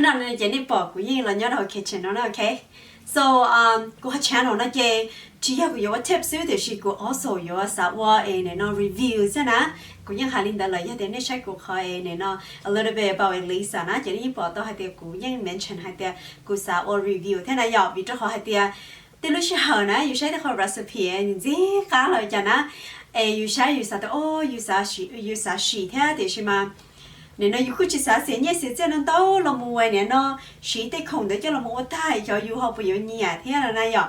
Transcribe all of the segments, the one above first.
No ces nej pom kuv yeej los nyob rau kitchen no na, ok. So kuv qhov channel no ces tsis yog kuv yuav ua tip xwb tiam sis kuv also yuav xav ua es nim no review xwb na. Kuv yeej hais li ntawd lawm, yog tias nej saib kuv qhov es nim no a little bit about Elisa na ces nej yeej pom tau hais tias kuv yeej mention hais tias kuv xav ua review thiab na yom, vim rau qhov hais tias tej lub sij hawm na yus saib tej qhov recipe ntxim qab los cas na, es yus saib yus xav tias o, yus xav sim thiab tiam sis mas nim no yus kuj tsis xav xiav nyiaj xiav txiaj ntau ntau los mus ua nim no siv tej khoom ntawd coj los mus ua tag xyov yus ho puas yuav nyiam thiab no na yom.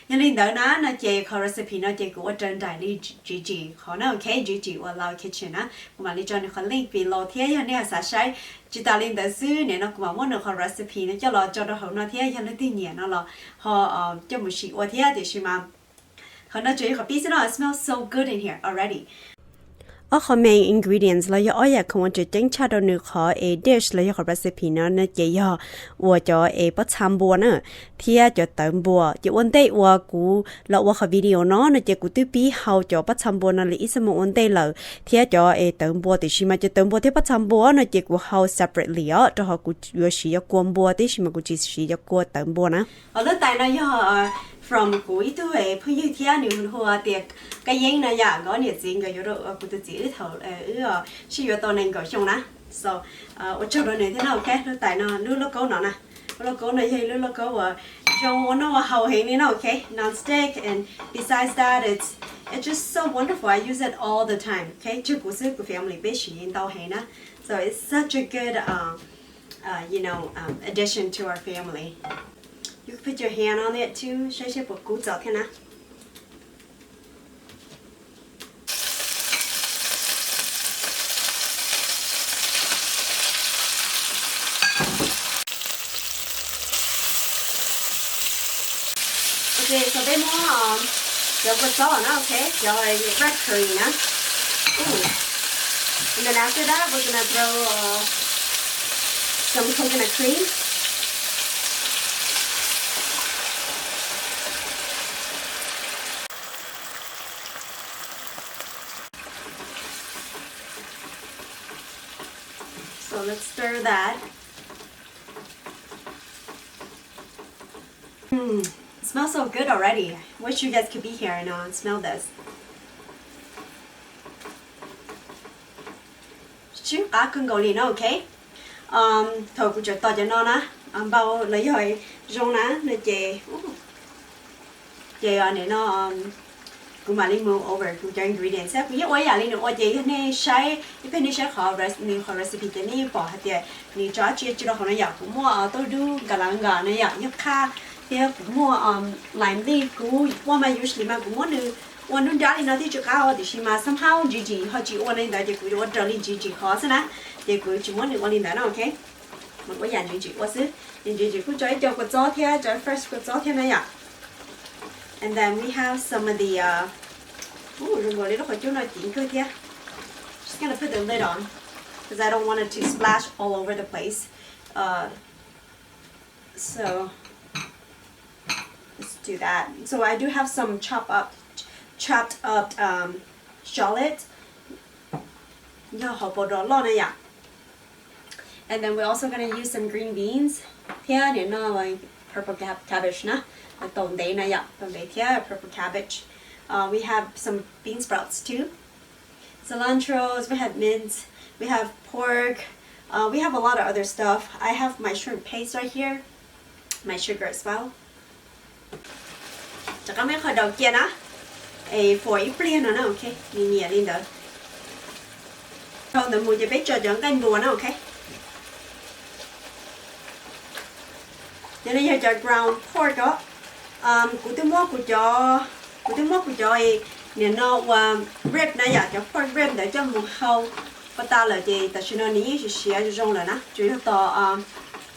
Yog li ntawd na no ces qhov recipe no ces kuv ua raws nraim li Gigi qhov na, ok, Gigi ua Lao Kitchen na. Kuv mam li tso nws qhov link below thiab yog nej xav saib. Tsis tas li ntawd xwb nim no kuv mam muab nws qhov recipe no coj los tso rau hauv no thiab, yog leej twg nyiam no los ho coj mus sim ua thiab tiam sis mas qhov no tsuas yog qhov pib xwb no, it smells so good in here already. Ob qho main ingredients los yog ob yam khoom uas tseem ceeb tshaj rau nws qhov es dish los yog qhov recipe no no ces yog uas cov es pob txha npua na, thiab cov tawv npua. Ces ua ntej uas kuv los ua qhov video no no ces kuv twb pib hau cov pob txha npua no li ib xuab moos ua ntej lawm, thiab cov es tawv npua tiam sis mas cov tawv npua thiab pob txha npua no ces kuv hau separately os, rau qhov kuv yuav siv cov kua npua tiam sis mas kuv tsis siv cov kua tawv npua na. Os, lub tais no yog from kuv ib tug phooj ywg thiab nws hu tias Kab Yeeb no yom, nkawd niam txiv nkawd yuav rau kuv tus txiv wb thaum wb sib yuav tau nees nkaum xyoo na. So ua tsaug rau nws thiab no, ok. Lub tais no, lub lauj kaub no na, lub lauj kaub no yog ib lub lauj kaub uas zoo ua noj ua haus heev li no, ok, non-stick, and besides that it's it's just so wonderful. I use it all the time, ok. Tsis yog kuv xwb, kuv family peb siv ntau heev na. So it's such a good uh, you know, um, addition to our family. You can put your hand on it too, saib seb puas kub txaus thiab na. Ok, so peb muab cov kua txob na, ok, cov red curry na. Ooh. And then after that, we're gonna throw uh, some coconut cream. So let's stir that. Mm, it smells so good already. Wish you guys could be here and uh, smell this. Tsw qab kawg nkaus li no, ok. Thaum kuv tseem tos cov no na, npau los yog zoo na no ces, ces nim no kuv mam li move over kuv cov ingredients xwb. Kuv yeej ua ib yam li nws ua ces yog nej saib, ib pliag nej saib qhov nws qhov recipe ces nej yeej pom hais tias nws tso dab tsi dab tsi rau hauv no yom. Kuv muaj tauj dub, ka la nkas no yom, yog qhaj, thiab kuv muaj lime leaf. Kuv ua mas usually mas kuv muab nws ua nruab nrab li no thiaj tsw qab os, tiam sis mas somehow Gigi ho tsis ua li ntawd ces kuv yuav ua raws li Gigi qhov xwb na, ces kuv tsis muab nws ua li ntawd no, ok. Mas ua yam Gigi ua xwb. Ces Gigi kuj tso ib co kua txob thiab, tso fresh kua txob thiab na yom. And then we have some of the uh, zoo nkaus li lub qhov cub no kim kawg thiab. Just gonna put the lid on because I don't want it to splash all over the place. Uh, so let's do that. So I do have some chopped up, chopped up um, shallot. Yog hauv paus dos loj na yom. And then we're also gonna use some green beans. Thiab nim no purple cabbage na, taum ntev na yom, taum ntev thiab purple cabbage. Uh, we have some bean sprouts too. Cilantros, we have mints, we have pork. Uh, we have a lot of other stuff. I have my shrimp paste right here, my sugar as well. Rov qab muab qhov daus cia na, es for ib pliag no na, ok, nyias nyias li ntawd. Dhau ntawd mus ces peb tso cov nqaij npua na, ok. Cov no yog cov ground pork os. Kuv twb muab kuv cov, kuv twb muab kuv cov nim no ua rib na yom, cov pork rib ntawd coj mus hau pas tas lawm ces tam sim no nws yeej siav zoo lawm na, tsuas yog tos,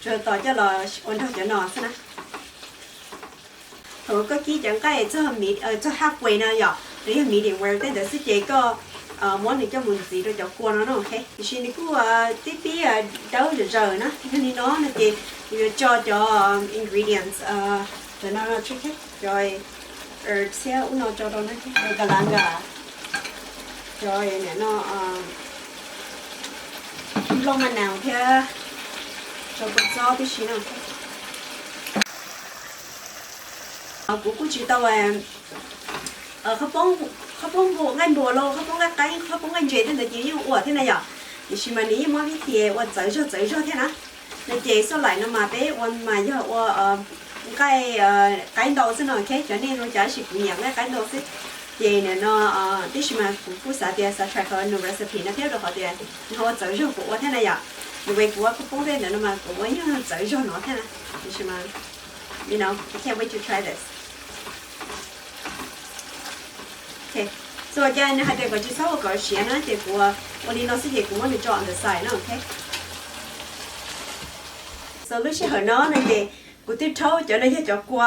tsuas yog tos coj los ua nrog cov no xwb na. Thaum koj kib cov nqaij txog halfway no yom, nws yog medium rare tej ntawd xwb ces koj muab nws coj mus ntxiv rau cov kua no na, ok. Tiam sis nws kuj tib pib dawb zom zaws na, yog li no no ces kuv yuav tso cov ingredients, cov no no, cov herbs thiab ub no tso rau na, cov ka la nkas, cov nim no Nplooj ma naus thiab rau kua txob tib si no. Kuv kuj tsis tau qhob poob nqaij npua los qhob poob nqaij qeeb, qhob poob nqaij ntses tej ntawd ces yeej ua thiab na yom. Tiam sis mas nws yeej muab vib thia ua txawv zog txawv zog thiab na. No ces xoj laim no mas peb ua mas yog ua nqaij qaib ntau xwb no, ok. Cov nej zoo cas sis kuv nyiam nqaij qaib ntau xwb. Ces nim no tib si mas kuv kuj xav tias xav try qhov nws recipe no thiab rau qhov tias nws ho ua txawv zog kuv ua thiab na yom. Nws kuv ua qhob poob tej ntawd no mas kuv ua yeej txawv zog no thiab na. Tiam sis mas you know, I can't wait to try this. Ok, so cas nws hais tias kom tsis txhob ua kom siav na ces kuv ua li no xwb ces kuv muab nws tso on the side no, ok. So lub sij hawm no no ces kuv twb rhaub cov no yog cov kua,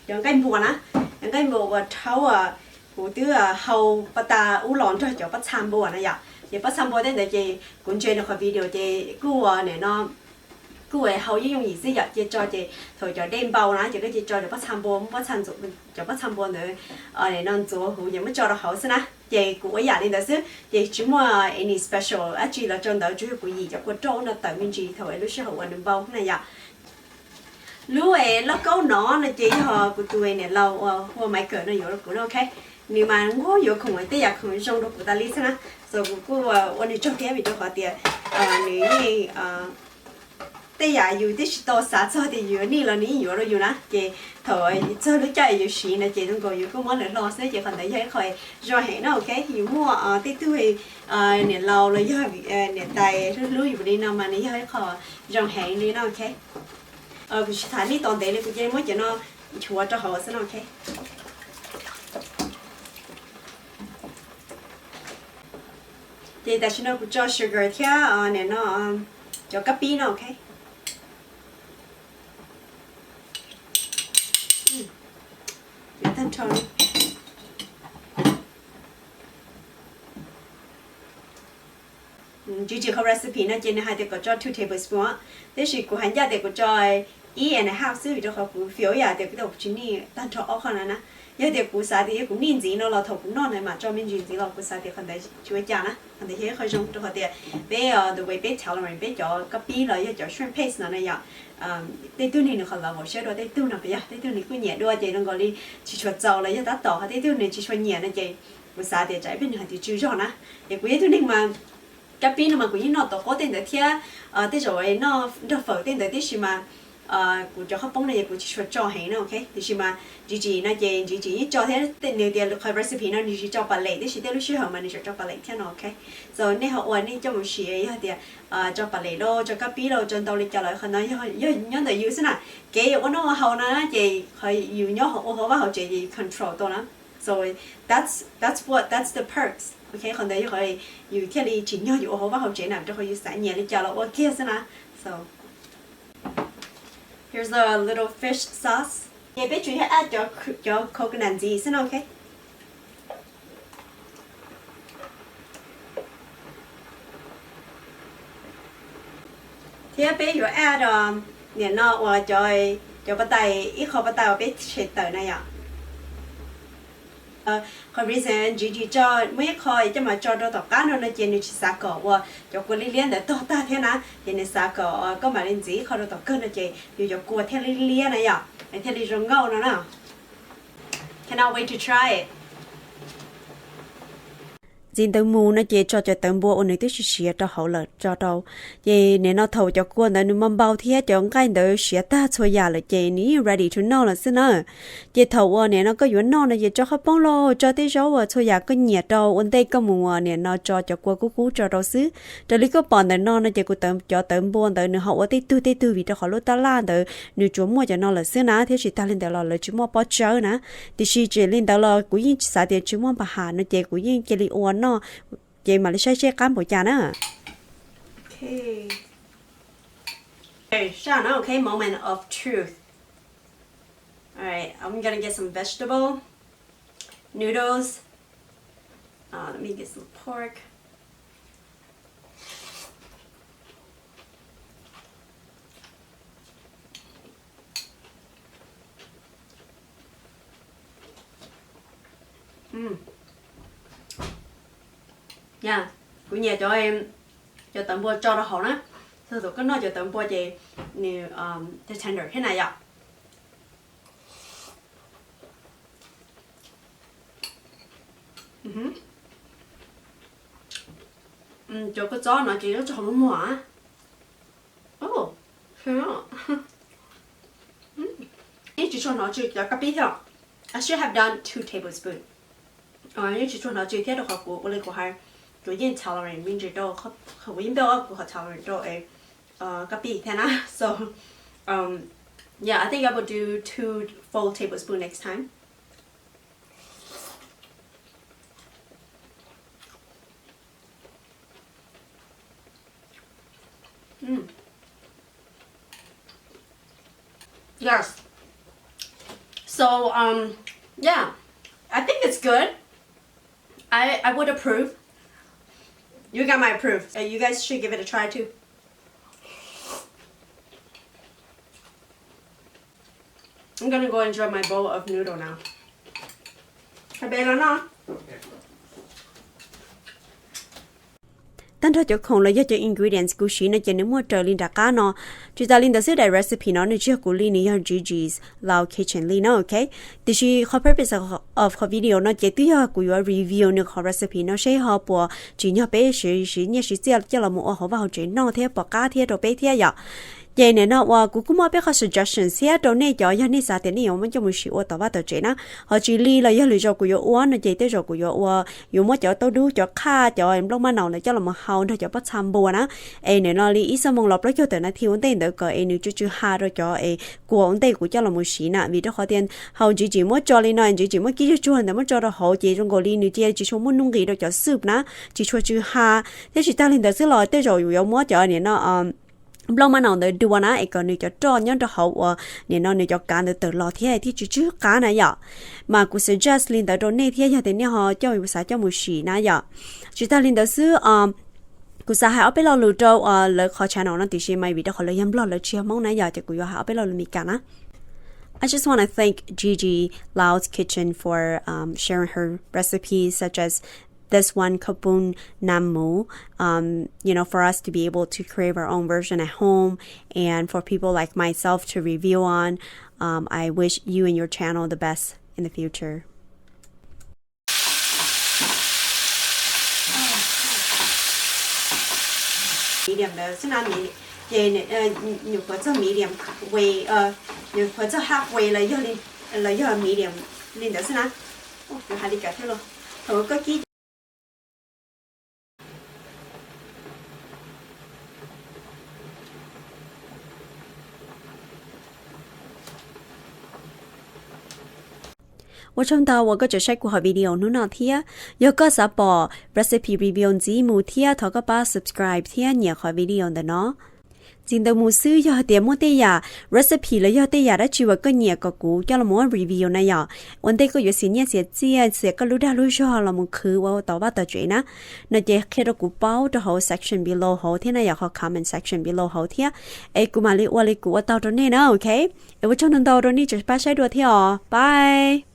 cov nqaij npua na, cov nqaij npua uas rhaub, kuv twb hau pas tas ub los nrog cov pob txha npua na yom. Ces pob txha npua tej ntawd ces kuv ntsia nws qhov video ces kuj ua nim no kuj hau yooj yooj yim xwb yom, cia tso ces thaum cov dej npau na ces koj cia tso cov pob txha npua, muab pob txha, cov pob txha npua ntawd no ntxuav huv ces muab tso rau hauv xwb na. Ces kuv ua yam li ntawd xwb ces tsis muaj any special dab tsi los rau ntawd, tsuas yog kuv yim cov kua roj no tawm me ntsis thaum lub sij hawm uas nws npau na yom. Lub lauj kaub no no ces yog kuv tus niam laus uas hu ua Michael no yuav rau kuv no, ok. Nws mas nquag yuav khoom tej yam khoom zoo rau kuv tas li xwb na. So kuv kuj ua nws tsaug thiab vim rau qhov tias nws yeej, tej yam yus twb tsis tau xav txog tias yus yuav nij los nws yeej yuav rau yus na. Ces thaum txog lub caij yus siv no ces zoo nkaus yus kuj muab lawm hlo xwb ces qhov ntawd yog ib qho zoo heev no, ok. Yus muaj tej tug niam laus los yog niam tais hlub hlub yus li no mas nws yog ib qho zoo heev li no, ok. Kuv tsis tham nij tos ntev li, kuv cia li muab cov no nchuav rau hauv xwb no, ok. Ces tam sim no kuv tso sugar thiab nim no cov kab pib no, ok. Tag nrho li. Ntsis tsis qhov recipe no ces nws hais tias kom tso two tablespoon, tab sis kuv hais ncaj tias kuv tso ib and a half xwb vim rau qhov kuv feel ib yam tias kuv tau kuv tsis nij tag nrho ob qho na na. Yog tias kuv xav tias yog kuv nij ntxiv no los thaum kuv noj na mam tso me ntsis ntxiv los kuv xav tias qhov ntawd tsis ua cas na, qhov ntawd yog ib qho zoo rau qhov tias peb the way peb tolerate peb cov kab pib los yog cov shrimp paste no na yom. Tej tug neeg nws qhov level siab dua tej tug no, yog tej tug nws kuj nyiam dua ces zoo nkaus li tsis tshua txaus los yog tab tom ho tej tug nws tsis tshua nyiam no ces kuv xav tias tsam ib pliag nws hais tias tsw zog na. Ces kuv yog tug neeg mas kab pib no mas kuv yeej noj tau qub tej ntawd thiab tej zaum noj nrog fawm tej ntawd tib si mas kuv cov qhob poob no ces kuv tsis tshua tso heev no, ok. Tiam sis mas Ntsis Tsis no ces Ntsis Tsis yeej tso thiab, nws tias qhov recipe no nws tsis tso pas lem tib si tej lub sij hawm mas nws tseem tso pas lem thiab no, ok. So nej ho ua nej coj mus siv, yog tias tso pas lem los tso kab pib los tso ntau li cas los qhov no yog nyob ntawm yus xwb na. Kev ua noj ua haus no ces qhov yus nyob ua hauv vaj hauv tsev ces yus control tau na. So that's that's what that's the perks, ok. Qhov ntawd yog qhov yus thiaj li tsim nyog yus ua hauv vaj hauv tsev na, rau qhov yus xav nyiam li cas los ua kiag xwb na. So here's a little fish sauce. Ces peb tsuas yog add cov coconut ntxiv xwb no, ok. Thiab peb yuav add nim no uas cov, cov pas tais, ib qho pas tais uas peb tshem tawm na yom. Qhov reason Ntsis Tsis tso muaj ib qho coj mus tso rau tom qab no no ces nws tsis xav kom uas cov kua liab liab ntawd tog tag thiab na, ces nws xav kom koj mam li ntxiv ib qho rau tom kawg no ces yus cov kua thiaj liab liab na yom, nws thiaj li zoo nkauj no na. Cannot wait to try it. Ntxiv ntawd mus no ces tso cov tawv npua uas nws twb siav siav rau hauv lawm tso rau. Ces nim no thaum cov kua ntawd nws npau npau thiab cov nqaij ntawd siav tag txhua yam lawm ces nws yeej ready to noj lawm xwb na. Ces thaum uas nim no koj yuav noj no ces tso qhob poob los tso tej zaub uas txhua yam koj nyiam rau ua ntej koj mus nim no tso cov kua kub kub tso rau xwb. Raws li koj pom ntawm no no ces kuv cov tawv npua ntawd nws ho ua tej tug tej tug vim rau qhov lub tab laj ntawd nws tsuas muaj cov no lawm xwb na, thiab tsis tas li ntawd los lawv tsis muaj pob tsawb na. Tiam sis tsis li ntawd los kuv yeej xav tias tsis muaj npa ham no ces kuv yeej cia li ua noj, ces mam li saib seb qab npaum cas na. Okay. Okay, saj na, okay, moment of truth. All right, I'm gonna get some vegetable noodles. Uh, let me get some pork. Mm. Yeah, kuv nyiam cov, cov Cov tawv npua tso rau hauv na. Thaum koj noj cov tawv npua ces nws tender thiab na yom. Cov kua txob no ces nyob rau hauv lub muag. Yeej tsis tshua hnov tsw cov kab pib thiab. I should have done two tablespoon. Yeej tsis tshua hnov tsw thiab rau qhov kuv ua li kuv hais, kuv yeej tolerant me ntsis rau, kuv yeej npaj kuv ho tolerant rau kab pib thiab na. So yeah, I think I will do two full tablespoon next time. Yes. So um yeah, I think it's good. I I would approve. You got my approve. Uh, you guys should give it a try too. I'm gonna go enjoy my bowl of noodle now. Tag nrho cov khoom los yog cov ingredients kuv siv no ces nws muaj raws li nram qab no. Tsis tas li ntawd xwb, daim recipe no nws tsis yog kuv li, nws yog Gigi's Loud Kitchen li no, ok. Tiam sis qhov purpose of qhov video no ces twb yog kuv yuav review nws qhov recipe no seb ho puas tsim nyog peb siv nyiaj siv txiaj coj los mus ua hauv vaj hauv tsev noj thiab pom qab thiab rau peb thiab yom. Ces nim no uas kuv kuj muaj peb qhov suggestions thiab rau nej cov, yog nej xav tias nej yuav muab coj mus siv ua tom vaj tom tsev na, ho tsis li los yog lwm zaus kuv yuav ua no ces tej zaum kuv yuav ua, yuav muab cov taub dub, cov qhaj, cov nplooj maj naus ntawd coj los mus hau nrog cov pob txha npua na. Es nim no li ib xuab moos los plaub caug tawm nas this ua ntej ntawd kom es nws tsw tsw ha rau cov es kua ua ntej kuv coj los mus siv na, vim rau qhov tias hau Gigi muab tso li no, Gigi muab kib tsuag tsuag ntawd muab tso rau hauv ces zoo nkaus li nws cia tsis tshua muaj nuj nqis rau cov soup na, tsis tshua tsw ha. Thiab tsis tas li ntawd xwb los tej zaum yus yuav muab cov nim no nplooj maj naus ntawd dua na es kom nws cov roj nyob rau hauv uas nim no nws cov kav ntawd tawm los thiab thiaj tsis tsw qab na yom. Mas kuv suggest li ntawd rau nej thiab yog tias nej ho coj, xav coj mus siv na yom. Tsis tas li ntawd xwb, kuv xav hais ob peb lo lus rau lawv qhov channel no tiam sis mas vim rau qhov lawv yog Nplog lawv tsis yog Hmoob na yom, ces kuv yuav hais ob peb lo lus Meskas na. I just want to thank Gigi Lao's Kitchen for um, sharing her recipes, such as this one, Kapun Nam Mu, um, you know, for us to be able to create our own version at home and for people like myself to review on. Um, I wish you and your channel the best in the future. Medium ntawd xwb na, ces nyuam qhuav txog medium way, nyuam qhuav txog half way los yog medium li ntawd xwb na. Kuv hais li cas thiab los thaum koj kib Ua tsaug ntau uas koj tseem saib kuv hom video hnub no thiab. Yog koj xav pom recipe review ntxiv mus thiab thov koj pab subscribe thiab nyiam qhov video ntawm no. Txij ntawd mus xwb yog hais tias muaj tej yam recipe los yog tej yam dab tsi uas koj nyiam kom kuv coj los mus ua review na yom, ua ntej koj yuav xiam nyiaj xiam txiaj, xiam koj lub dag lub zog los mus khwv ua tom vaj tom tsev na, no ces qhia rau kuv paub rau hauv section below hauv thiab na yom, qhov comment section below hauv thiab, es kuv mam li ua li kuv ua tau rau nej na, ok. Es ua tsaug ntau ntau rau nej tseem pab saib dua thiab os, bye.